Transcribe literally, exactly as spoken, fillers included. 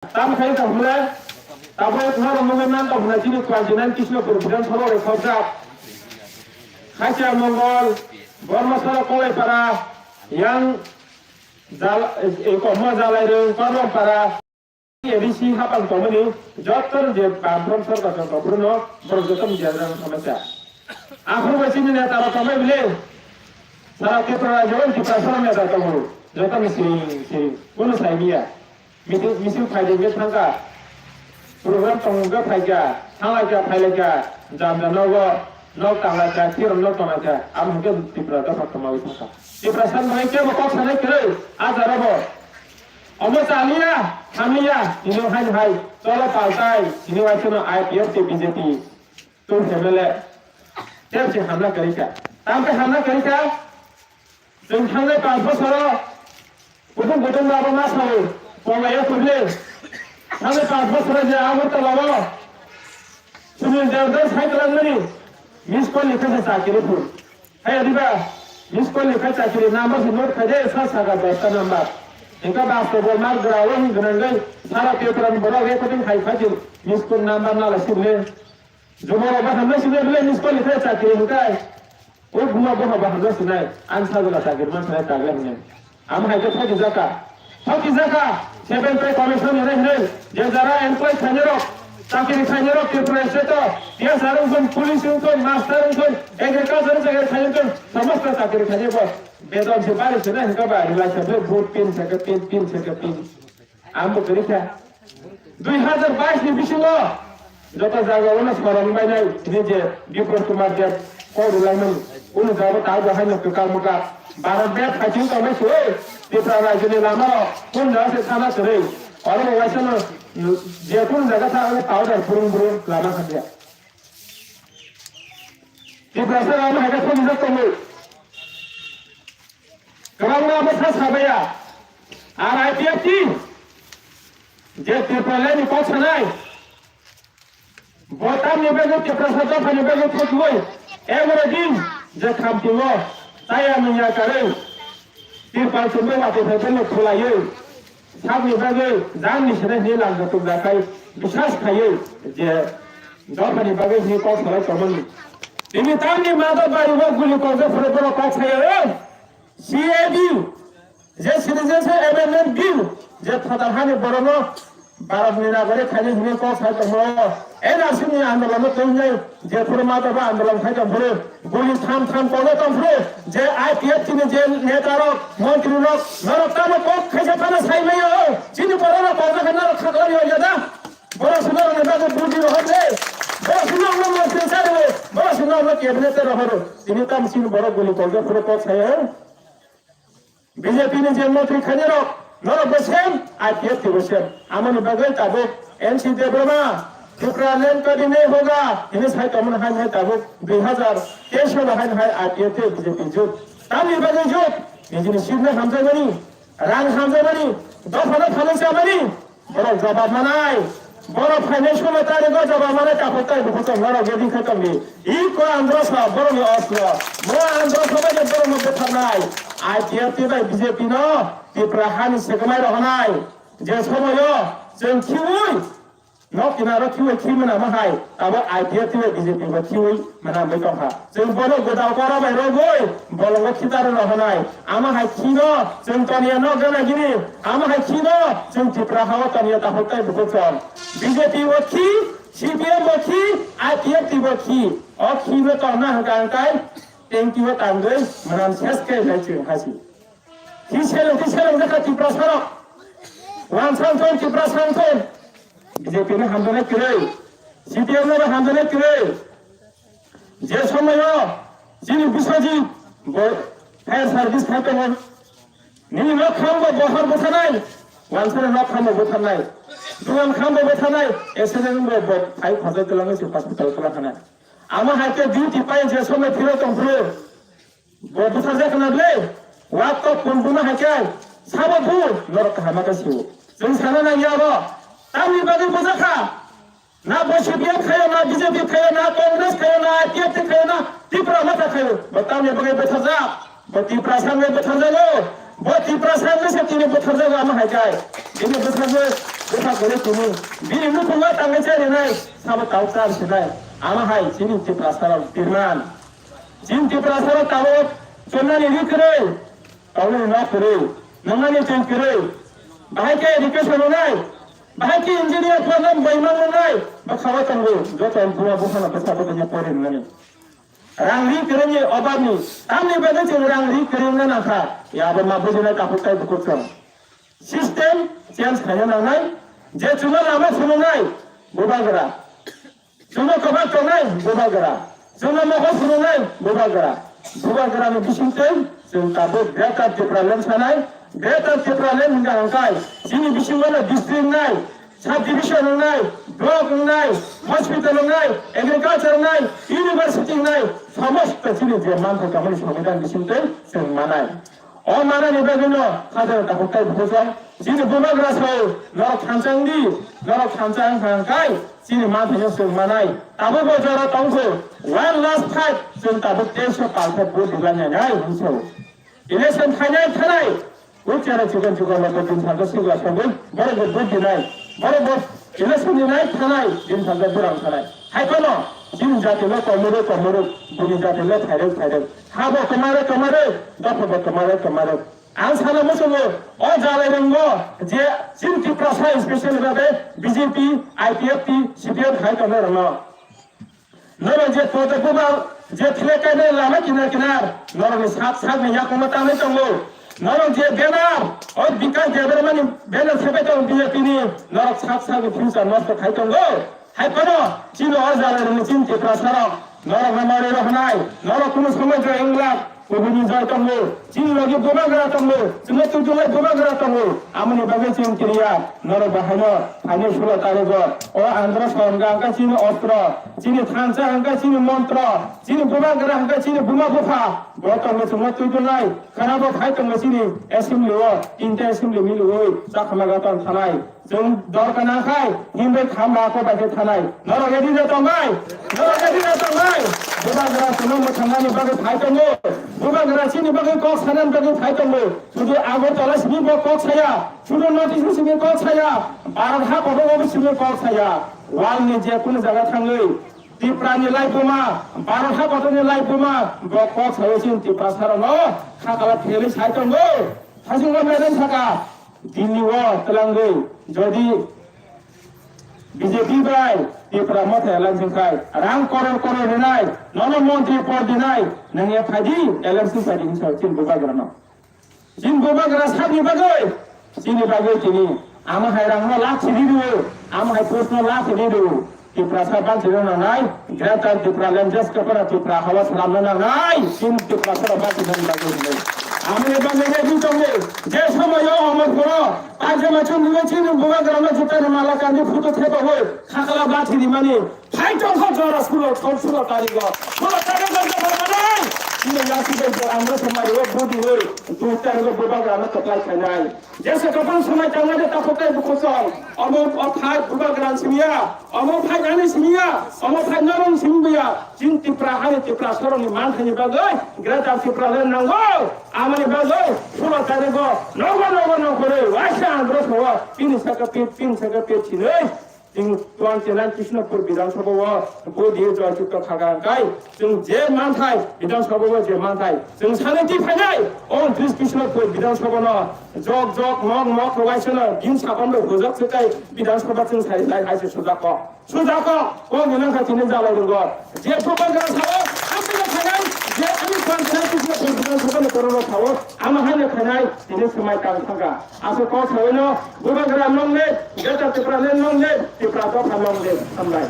Tam khai tong hwnle, tabuk norok nugwi man tong hwnle chini twenty nine Krishnapur Bidhan Sabha bai khobjak. Khacha Mongol, Bormasara Kolaipara, yang Jal-, eh, Kokma Jalairung, Korlompara, A D C hapang tongmani jotto je Bamfront sorkar tong tong phuru no borok jotto ni jera jang tongmani sa. Aphuru bai chini neta rok tongmani bile, sara Tripura rajyo ni Tripura sara neta tongo, jotto ni siring siring, kunu sai miya. Misil, misil phaidi hwnkhe thangkha. Program tongmung khe phaikha, thanglaikha, phailaikha, jam jam nogo, nok tanglaikha, kiron nok tanglaikha, amo hwnkhe Tripura dophar tongmagwi thangkha. Tripura san bai kebo kok sanai kwrwi, a jara bo. Omo chaliya, hamliya, tini hai hai, cholo paltai, tini waisano I P F tei B J P, tu M L A, tei hamla kwrwi kha. Tamkhe hamla kwrwi kha, Chwng thangnai panch bosoro kutung kutung rabo ma sawi, ponglaio kubli. Thangnai panch bosoro je Agartala o Sunil Devdas hai kwlangmani miss call ni khe chakiri phuru. Hai adiba miss call ni khe chakiri number se note khai de sa saka dosta number. Engka basto bol mar gra o hin gwnangwi sara Tripura ni borok recording khai khai miss call number nala sibli. Jumara baham no sibli bile miss call ni khe chakiri hikai. O buma boha baham no sinai, ang sajwla chakiri man sanai tagle hwnwi. Amo hai khe thoki jaka. Thoki jaka, seven pay commission ni rehre, je jara employee khainai rok, chakiri khainai rok, Tripura state o, T S R wngthun, police wngthun, master wngthun, agriculture chakiri khainai wngthun, samosto chakiri khainai bo. Beton se bari se nai hwnkha ba, rwlai se ble vote pin se khe pin, pin se khe pin. Ang bo kwrwi kha. Dui hazar bais ni bisingo joto jaga o no sorong bainai hwnwi je Bipol Kumar Deb kok rwlaimani. Uni jaga ta bo haino kwkang mwkang. Bharat deb phaising tongbai se, oi, Tripura rajyoni lama rok kun jaga se sana kwrwi. Oro bo waisa no je kun jaga sa abo powder burung burung lama hamya. Tripura sara amo hai khe thokjak tongo. Kwbangma bwsa sabaya, R I P F T, je Tipraland ni kok sanai, bo tamni bagwi Tiprasa dophani bagwi thwiwi, every din je khamtingo chaya nungya karwi, Tripal chumui watwi phaiphano khwlaiwi, sakni bagwi jangni sene hwnwi lamjak tubla khai bisas khaiwi je dophani bagwi hwnwi kok salai tongmani. Tini tamni mado bari bo guli kokjak phuru borok kok saya, eh? C A B, je Citizenship Amendment Bill, je phatar hani borokno Bharatni nagorik khainai hwnwi kok sai tongo. N R C ni andolonno twngnai jephuru ma tongbo andolon khai tongphuru, guli tham tham kokjak tongphuru, je I P F T ni je neta rok, montri rok, norok tamo kok khaisa phano sai maya o, chini borok rok kokjak khe norok khaklai ya da. Borok se norokni bagwi budi rohor le, borok se norokno montri chari o, borok se norokno cabinet rohor o, tini tamo chini borok guli kokjak phuru kok sai o. B J P ni je montri khainai rok, norok bo same, I P F T bo same. Amoni bagwi tabuk N C Debbarma, Tripura land ka dine hoga, hini sai tongmani hai hai tabuk dui hazar teis no hai hai I P F T B J P jut. Tamni bagwi jut, nijini seat no hamjakmani, rang hamjakmani, dophano phalwi chamani, Borok jawab manai. Borok phainai somo tarigo jawab manai, takhuk tai bukhuk tong norok ready khe tongdi. Iko Andhra Sabha borokni ostro. Mo Andhra Sabha je borokno butharnai. I P F T bai B J P no Tripura hani sekamai rohonai. Je somoyo chwng khiwi nok kinaro khiwi khimana mahai. Abo I P F T bai B J P bo khiwi manamwi tongkha. Chwng bono gwdal kora bai rogwi bolongo khitaro rohonai. Ama hai khino chwng toniya nok gana gini. Ama hai khino chwng Tripura hao toniya takhuk tai bukhuk tong. B J P bo khi, C P M bo khi, I P F T bo khi. O khino tongna hwnkha hwnkhe tengki o tangwi manam ses khe lai chwng hasi. Khi seleng, khi seleng jakha Tiprasarok. Wansa wngthun, Tiprasa wngthun. B J P no hamjaknai kwrwi. C P M no bo hamjaknai kwrwi. Je somoyo chini Biswajit bo fire service khai tongo. Nini nok khambo bohor bwtharnai. Wansani nok khambo bwtharnai. Dugan khambo bwtharnai. Accident bo bo phai khajai twlangwi se hospital twlang khanai. Ama hai khe duty pai je somoi phiro tongphuru. Bo bwsajak khna ble, wak tok pun buma hai khe, sabo bu, norok kaham khe siwo. Chwng sana nang ya bo, tamni bagwi bwjakha. Na bo C P M khayo, na B J P khayo, na Congress khayo, na I P F T khayo, na Tipra Motha khayo. Bo tamni bagwi bwtharjak, bo Tiprasa wngwi bwtharjago, bo Tiprasa wngwi se tini bwtharjago ama hai khe. Tini bwtharjak, Bwsa kwrwi tini bini nukhungo tangwi chai rwnai, sabo tau char sinai. Ano hai chini Tiprasarok birman. Chini Tiprasarok tabuk chonnani ri kwrwi, tabukni nok kwrwi, nwngnani twi kwrwi. Bahai khe education rwnai, bahai khe engineer problem bai mangnai, bwkhao tongo, joto buma buphano bwsa bwthaino pori rwnani. Rang ri kwrwngni obabni, tamni bagwi chwng rang ri kwrwngna nangkha, yabo ma bujinai takhuk tei bukhuk chwng. System change khaina nangnai, je chwngno lama phunuknai bubagra, chwngno kwbak tongnai bubagra, chwngno mokol phunuknai bubagra. Bubagrani bisingtwi chwng tabuk Greater Tipraland sanai, Greater Tipraland hwnkha hwnkhe chini bisingo no district wngnai, subdivision wngnai, block wngnai, hospital wngnai, agriculture wngnai, university wngnai, somosto chini je manthai tongmani songbidhan bisingtwi chwng manai. O manani bagwino khajana takhuk tei bukhuk chwng chini bubagra sao norok thansa wngdi, norok thansa wngkha hwnkhe chini manthaino chwng manai. Tabukbo jora tongkho, one last fight, chwng tabuk teisa palkhe vote rwlainai hinso. Election phainai thanai, o chera chikon chikon rok din salka sigla sogwi, borok bo vote dinai, borok bo election dinai thanai, din salka burang thanai. Hai kono, chini jati no komoro komoro, bini jati no thairok thairok. Ha bo kwmare kwmare, dopha bo kwmare kwmare. Ang sana muchungo, o jalai rwngo je chini Tiprasa special babe B J P, I P F T, C P M khai tongnai rwno. Norok je project bubang je flag kainai lama kinar kinar, norokni sak sakni yakungma tangwi tongo. Norok je banner, o Bikash Debbarmani banner sepai tongo B J P ni, norok sak sakni future nosto khai tongo. Hai phano chini o jalai rwni chini Tiprasa rok, norok no mari rok nai, norok kunu somoi joi wngla, kubuni joi tongo, chini logi bubagra tongo, chini tuitulai bubagra tongo, amoni bagwi chini kiriya, norok bahaino phainai sulo tarigo, o Andhra Songha hwnkha chini ostro, chini thansa hwnkha chini montro, chini bubagra hwnkha chini buma bupha, bo tongo chini tuitulai, khana bo phai tongo chini assembly o, tinta assembly miliwi, chakhalaga tong thanai. Chwng dor kana khai, himbai khamba ko bai khe thanai. Norok ready da tong bai? Norok ready da tong bai? Bubagra chwngno mwthangmani bagwi phai tongo. Bubagra chini bagwi kok sanani bagwi phai tongo. Sudu Agartala simi bo kok saya. Sudu North East simi kok saya. Bharat ha kotor bo simi kok saya. World ni je kunu jaga thangwi Tipra ni lai buma, Bharat ha kotor ni lai buma, bo kok sayo chini Tiprasa rok no khakala theli sai tongo. Hasing bo medan saka. Delhi o twlangwi jodi B J P bai Tipra Motha alliance wngkhai rang koror koror rwnai, nono montri pod dinai, nwng ya phaidi election phaidi hinwi sao chini bubagrano. Chini bubagra sakni bagwi, chini bagwi tini ama hai rangno lakh sidi rwo, ama hai postno lakh sidi rwo. Tiprasa bachina nangnai, Greater Tipraland, Jaskapara Tipra hawa salamna nangnai, chini Tiprasa rok bachina nangnai. Amoni bagwi ready tongo, je somoyo Amarpuro, pajama chumriyo chini bubagrano jutani mala kandi photo thebawi, khakala bachi rimani, phai tongkha jora sulo, thon sulo tarigo, sulo tarigo jora manai, chini yasi bai Andhra somari o budi oi, dui tarigo bubagrano toklai khainai. Jesa kwbang swmai tangmani takhuk tei bukhusong. Omo o phai bubagrani simi ya, omo phai ani simi ya, omo phai norok simi ya. Chini Tipra hani Tiprasarokni manthaini bagwi Greater Tipraland nango. Amoni bagwi sulo tarigo nogo nogo nongkhorwi waisa Andhra sao pini saka pit, pini saka pit sinwi. Chwng twenty nine Krishnapur Bidhan Sabha o vote diye Joychitra Khaga hwnkhe chwng je manthai Bidhan Sabha o je manthai chwng sanai twi phainai o tris Krishnapur Bidhan Sabha no jok jok nok nok rwbai sano din sapan rok hojak se tai Bidhan Sabha chwng sai lai hai se sujak kok sujak kok kok ni nang kha chini jalai rwgo je bubagra sao ang twi phainai je ani twenty nine Krishnapur Bidhan Sabha ni borok rok sao ang hai no phainai tini swmai tang thangkha. Aswk kok sawi no, bubagra nong le, Greater Tipraland nong le, Tipra dopha nong le, hambai.